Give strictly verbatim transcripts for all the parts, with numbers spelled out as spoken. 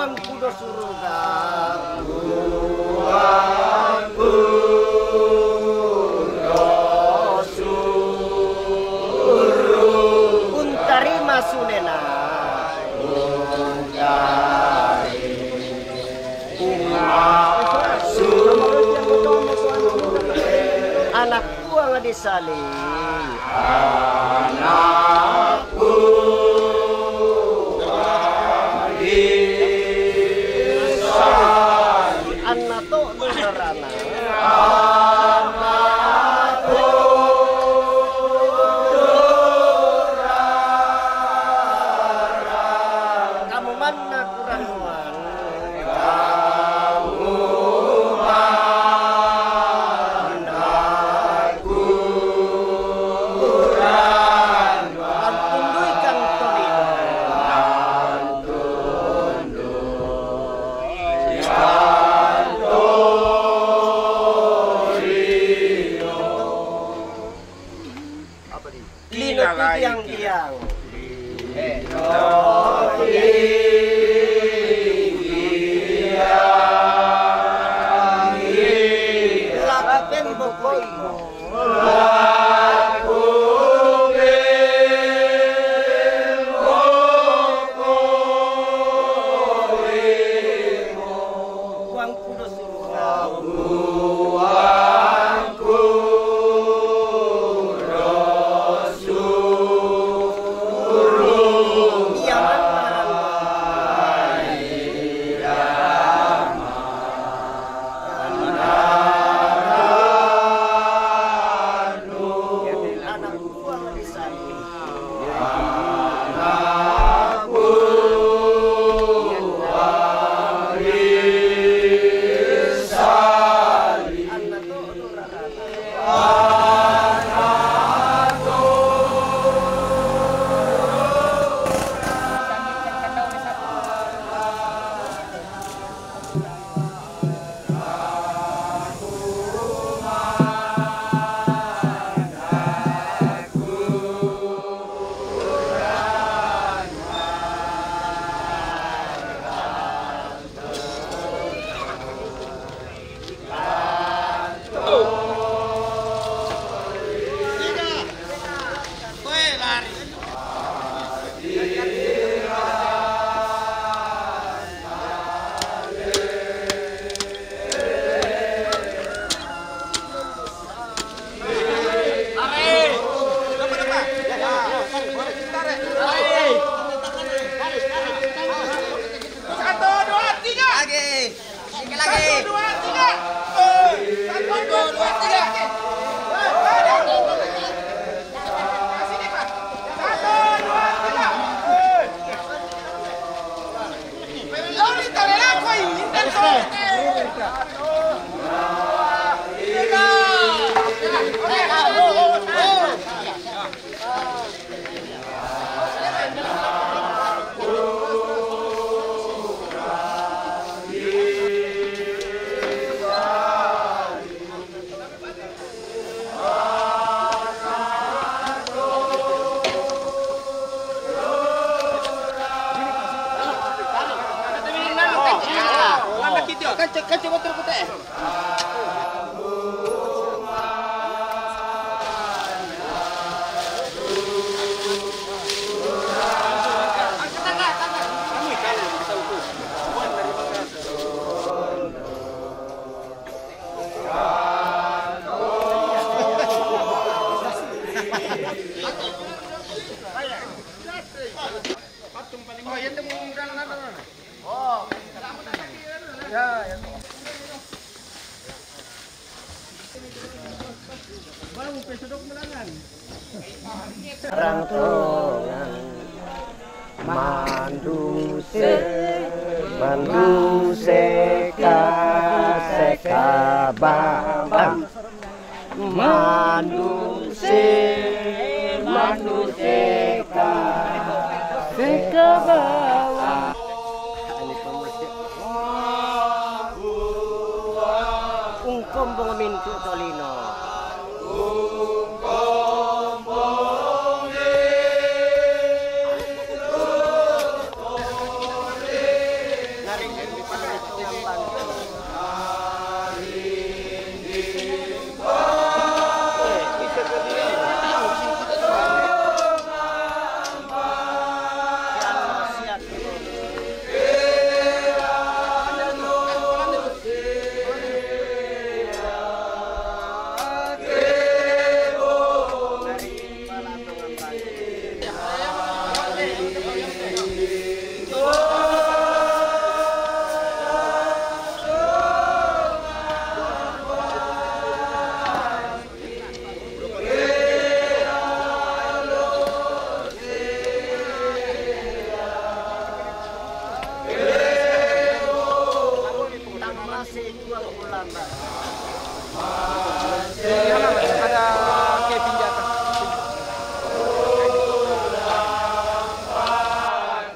Kudo suruga. Kuntarima sulena. Anak buah di Sali. Anna to' ngarana. Kamu manna kurang muang. Lino tiang-tiang. Laku pembokoi. Kuang kudo suruga. Satu, dua, tiga. Lagi. Sikit lagi. Satu, dua, tiga. Satu, dua, tiga. Satu, dua, tiga. Kanca, kanca motor ku te. Orang tongan manduse, manduse ka seka babang. Manduse, manduse ka seka babang. Ungkombong mintu tolino. Di halaman ada keping di atas.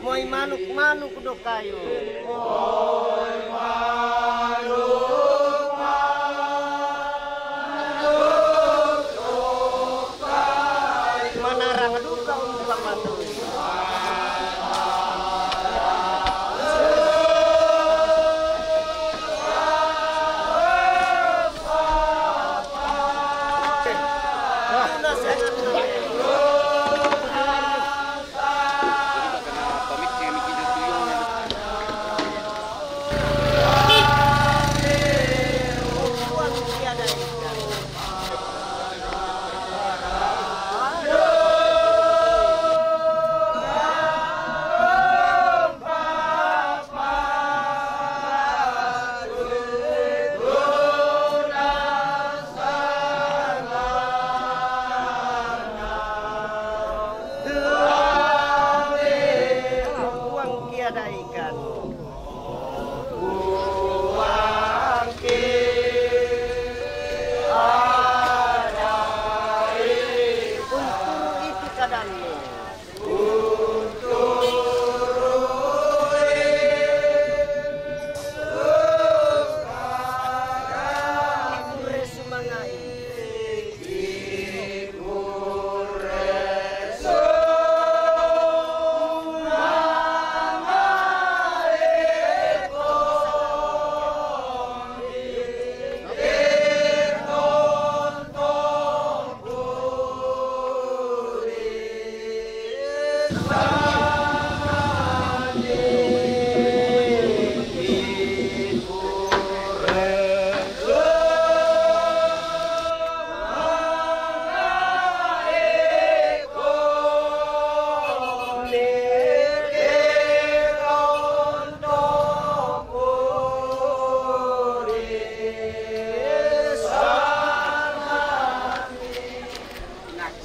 Moi manuk-manuk do kayo. Manarang duka umpama tu. Buang tiada ikan. Untuk itu keadaanmu.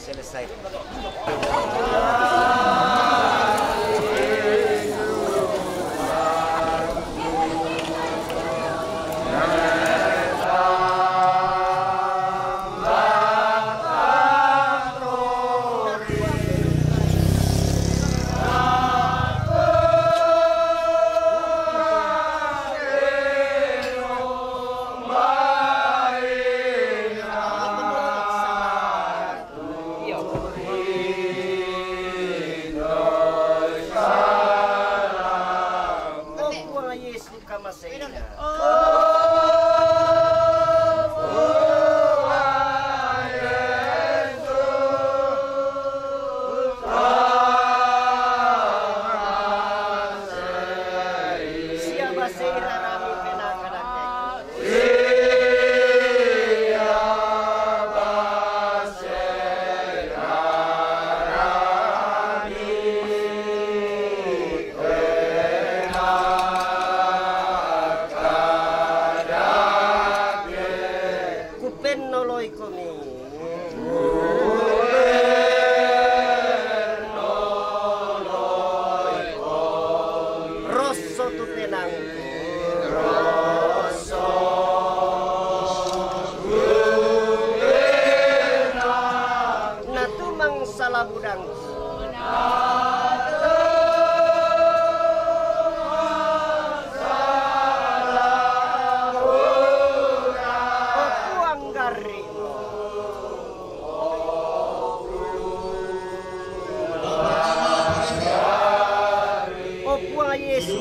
Selesai. Opo nga Yesu kamaseina. Siapa sira rami penakadake? Kupennoloi komi. Roso tu penangku. Na tumang salabudangku. Opo nga Yesu. Opo nga Yesu.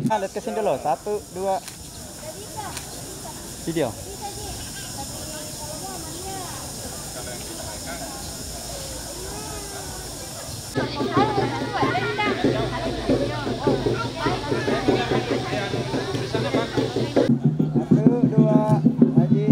Nah, lihat ke sini dulu. Satu, dua. Video. Satu, dua, Haji.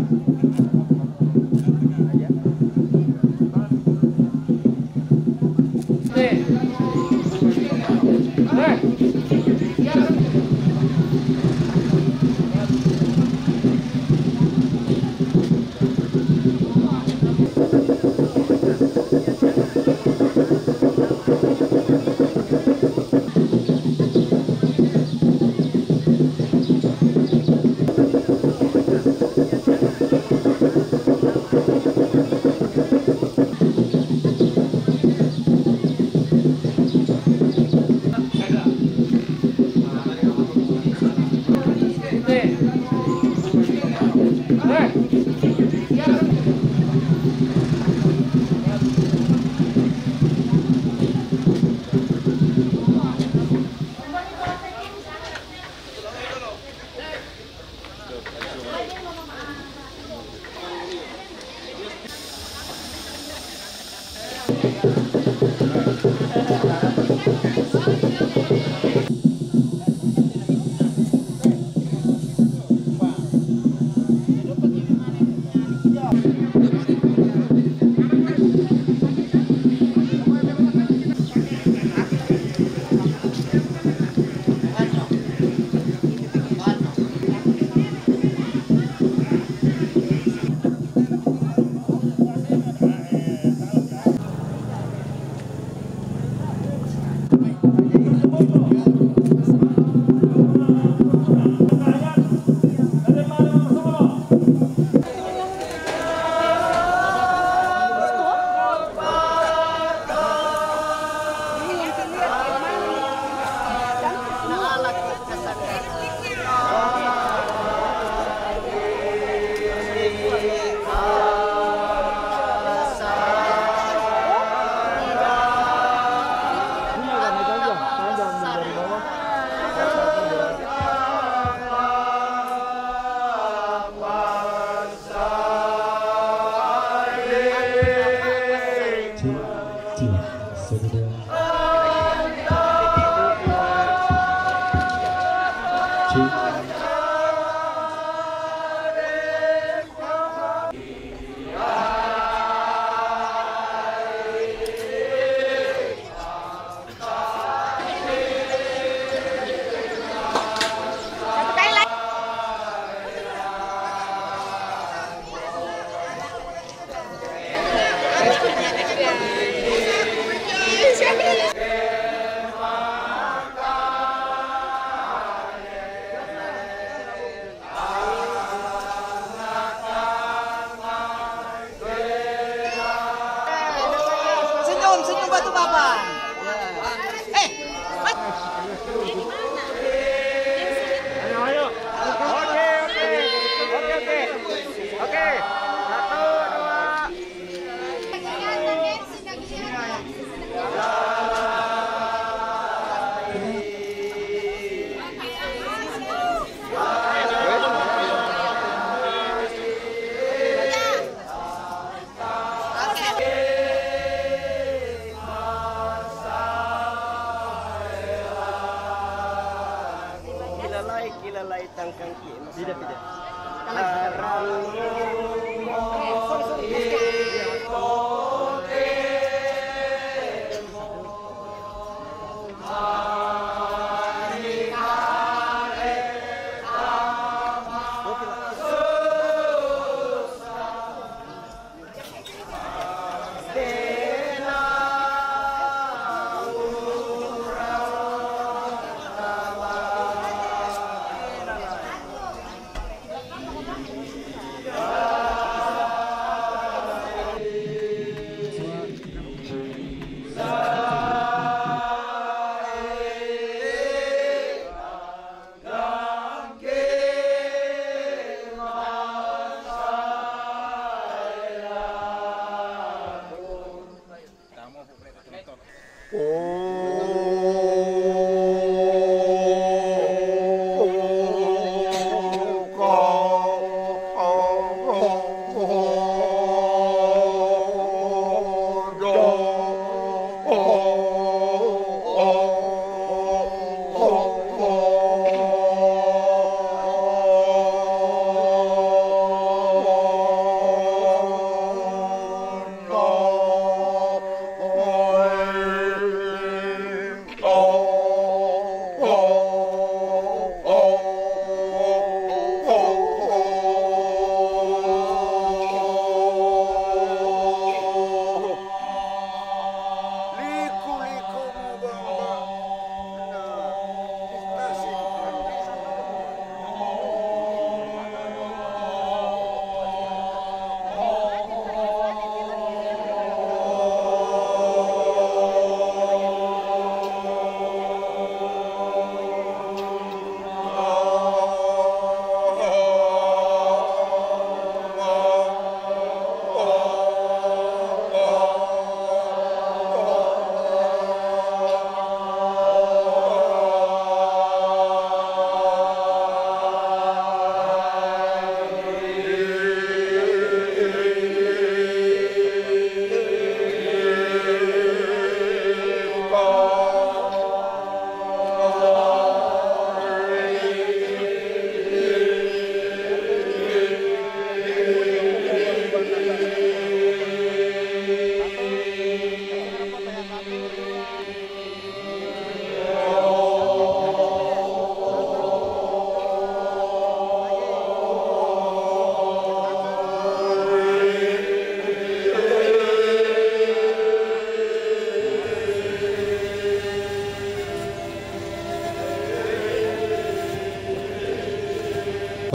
Senyum, senyum batu papan. Eh, ayo, ayo. Oke, oke. Oke, oke. Satu, dua. Kilalay, kilalay tangkang ki. Tidak, tidak.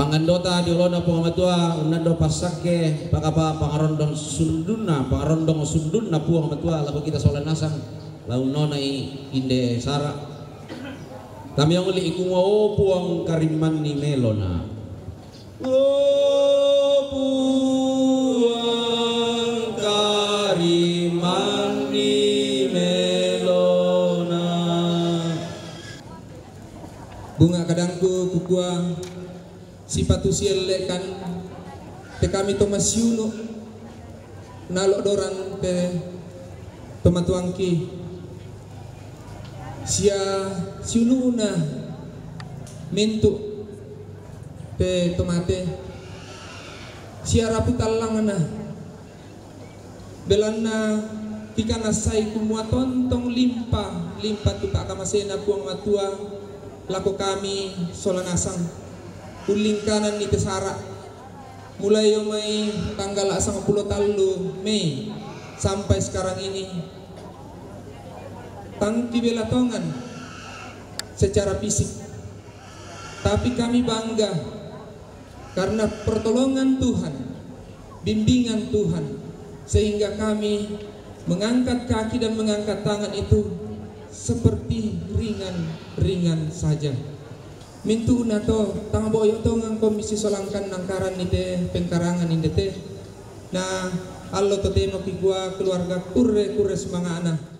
Pangandota di olona Puang Matua, unnando passakke, pakapa pangarondong sundunna, pangarondong sundunna Puang Matua, lako kita sola nasang, lau nonai inde sara. Tamiang uli ikuma, o Puang karimmanni melona. O Puang karimmanni melona. Bunga kadangku kukua, sipatu siellekan te kami to masiunu, nalo doran te to matuangki, sia siununa mentu te to mate, sia rapu tallangna. Belanna tikanassai kumua tontong limpa, limpa tu pakkamasena Puang Matua lako kami sola nasang. Ullingkananni te sara. Mulai yo mai tanggal sangpulo tallu Mei sampai sekarang ini, tang kibela tongan secara fisik. Tapi kami bangga karena pertolongan Tuhan, bimbingan Tuhan, sehingga kami mengangkat kaki dan mengangkat tangan itu seperti ringan-ringan saja. Mintu'na to, tang boyo tongan komisi solangkan nangkaranni te pengkarangan inde te. Na allo totemo kikua keluarga kurre-kurre semanga'na.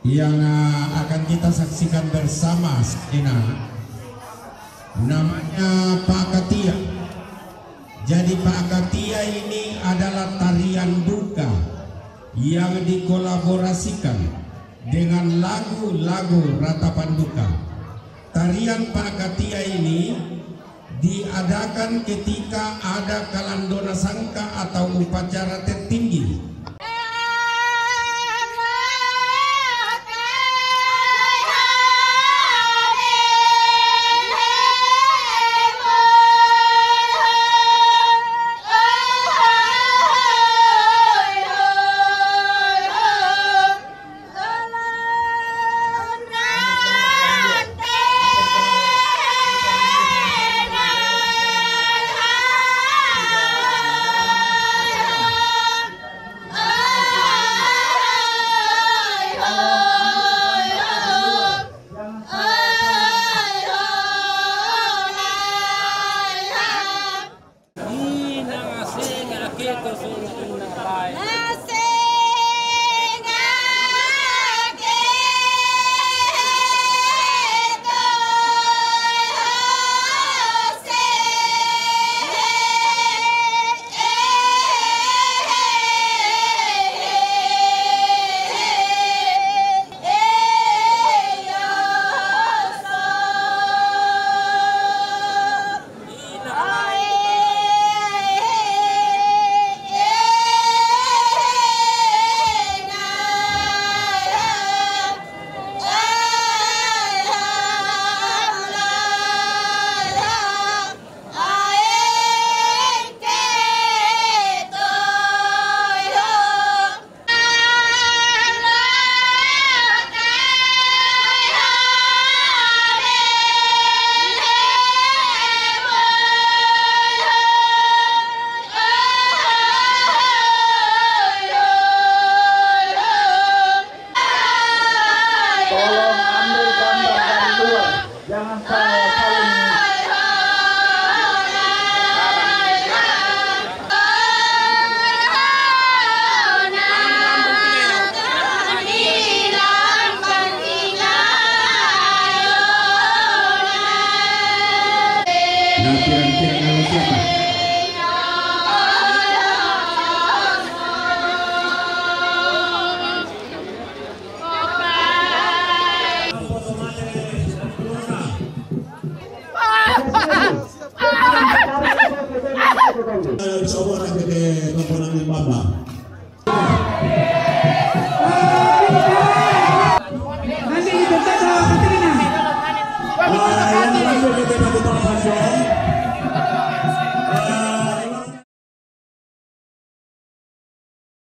Yang ah, akan kita saksikan bersama sejenak, namanya Pak Katia. Jadi Pak Katia ini adalah tarian duka yang dikolaborasikan dengan lagu-lagu ratapan duka. Tarian Pak Katia ini diadakan ketika ada kalandona sangka atau upacara tertinggi. Tolong ambil gambar dari luar, jangan sa-, saling. Nah, kira-kira kalau siapa? Bisa orang kita komponen mama.